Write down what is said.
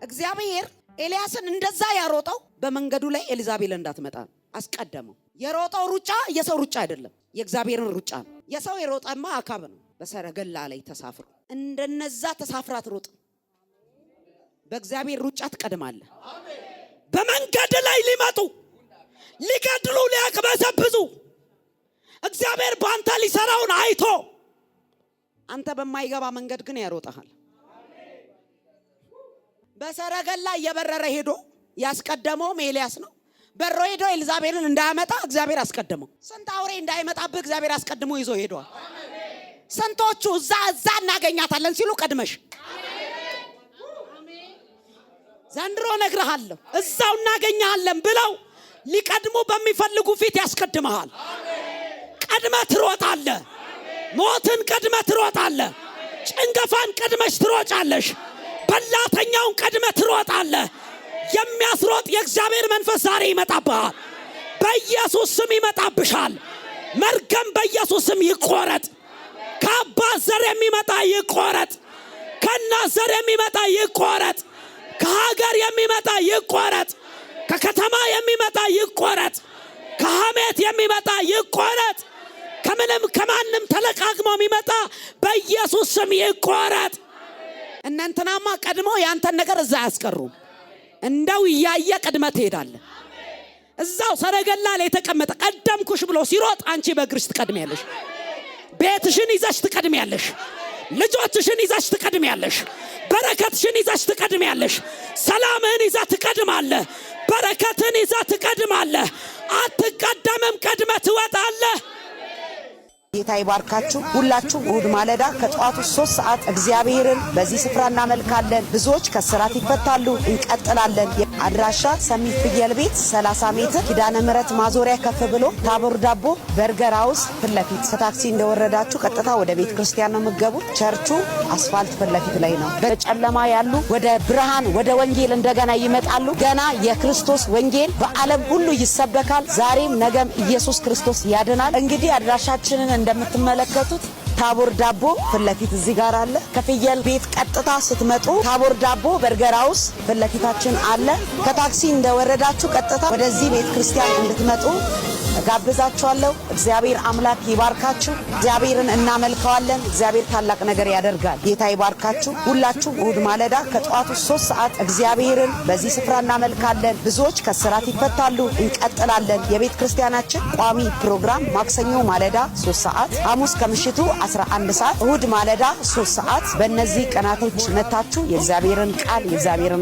እግዚአብሔር ኤልያስን እንደዛ ያሮጠው በመንገዱ ላይ ኤልዛቤል እንዳትመጣ ነው። አስቀደመው። የሮጠው ሩጫ የሰው ሩጫ አይደለም፣ የእግዚአብሔርን ሩጫ ነው። የሰው የሮጠማ አካብ ነው፣ በሰረገላ ላይ ተሳፍሮ። እንደነዛ ተሳፍራ አትሮጥ። በእግዚአብሔር ሩጫ ትቀድማለህ። በመንገድ ላይ ሊመጡ፣ ሊገድሉ፣ ሊያቅበዘብዙ፣ እግዚአብሔር በአንተ ሊሰራውን አይቶ አንተ በማይገባ መንገድ ግን ያሮጠሃል። በሰረገላ እየበረረ ሄዶ ያስቀደመውም ኤልያስ ነው። በሮ ሄዶ ኤልዛቤልን እንዳያመጣ እግዚአብሔር አስቀደመው። ስንት አውሬ እንዳይመጣብህ እግዚአብሔር አስቀድሞ ይዞ ሄዷል። ስንቶቹ እዛ እዛ እናገኛታለን ሲሉ ቀድመሽ፣ ዘንድሮ እነግርሃለሁ፣ እዛው እናገኛለን ብለው ሊቀድሙ በሚፈልጉ ፊት ያስቀድመሃል። ቀድመህ ትሮጣለህ። ሞትን ቀድመህ ትሮጣለህ። ጭንገፋን ቀድመሽ ትሮጫለሽ። በላተኛውን ቀድመህ ትሮጣለህ። የሚያስሮጥ የእግዚአብሔር መንፈስ ዛሬ ይመጣብሃል። በኢየሱስ ስም ይመጣብሻል። መርገም በኢየሱስ ስም ይቆረጥ። ከአባት ዘር የሚመጣ ይቆረጥ። ከእናት ዘር የሚመጣ ይቆረጥ። ከሀገር የሚመጣ ይቆረጥ። ከከተማ የሚመጣ ይቆረጥ። ከሐሜት የሚመጣ ይቆረጥ። ከምንም ከማንም ተለቃቅሞ የሚመጣ በኢየሱስ ስም ይቆረጥ። እነንትናማ ቀድሞ ያንተን ነገር እዛ አያስቀሩም። እንደው እያየ ቀድመ ትሄዳለህ። እዛው ሰረገላ ላይ የተቀመጠ ቀደምኩሽ ብሎ ሲሮጥ አንቺ በእግርሽ ትቀድሚያለሽ። ቤትሽን ይዘሽ ትቀድሚያለሽ። ልጆችሽን ይዘሽ ትቀድሚያለሽ። በረከትሽን ይዘሽ ትቀድሚያለሽ። ሰላምህን ይዘህ ትቀድማለህ። በረከትን ይዘህ ትቀድማለህ። አትቀደምም፣ ቀድመህ ትወጣለህ። ጌታ ይባርካችሁ። ሁላችሁ እሁድ ማለዳ ከጠዋቱ 3 ሰዓት እግዚአብሔርን በዚህ ስፍራ እናመልካለን። ብዙዎች ከእስራት ይፈታሉ። እንቀጥላለን። አድራሻ ሰሚት ፍየል ቤት 30 ሜትር ኪዳነ ምሕረት ማዞሪያ ከፍ ብሎ ታቦር ዳቦ በርገር ሃውስ ፊት ለፊት፣ ከታክሲ እንደወረዳችሁ ቀጥታ ወደ ቤተ ክርስቲያን ነው የምትገቡት። ቸርቹ አስፋልት ፊት ለፊት ላይ ነው። በጨለማ ያሉ ወደ ብርሃን ወደ ወንጌል እንደገና ይመጣሉ። ገና የክርስቶስ ወንጌል በዓለም ሁሉ ይሰበካል። ዛሬም ነገም ኢየሱስ ክርስቶስ ያድናል። እንግዲህ አድራሻችንን እንደምትመለከቱት ታቦር ዳቦ ፊት ለፊት እዚህ ጋር አለ። ከፍየል ቤት ቀጥታ ስትመጡ ታቦር ዳቦ በርገር ሃውስ ፊት ለፊታችን አለ። ከታክሲ እንደወረዳችሁ ቀጥታ ወደዚህ ቤተ ክርስቲያን እንድትመጡ ጋብዛችኋለሁ። እግዚአብሔር አምላክ ይባርካችሁ። እግዚአብሔርን እናመልከዋለን። እግዚአብሔር ታላቅ ነገር ያደርጋል። ጌታ ይባርካችሁ። ሁላችሁ እሁድ ማለዳ ከጠዋቱ 3 ሰዓት እግዚአብሔርን በዚህ ስፍራ እናመልካለን። ብዙዎች ከእስራት ይፈታሉ። እንቀጥላለን። የቤተ ክርስቲያናችን ቋሚ ፕሮግራም ማክሰኞ ማለዳ 3 ሰዓት፣ ሐሙስ ከምሽቱ 11 ሰዓት፣ እሁድ ማለዳ 3 ሰዓት። በእነዚህ ቀናቶች መጥታችሁ የእግዚአብሔርን ቃል የእግዚአብሔርን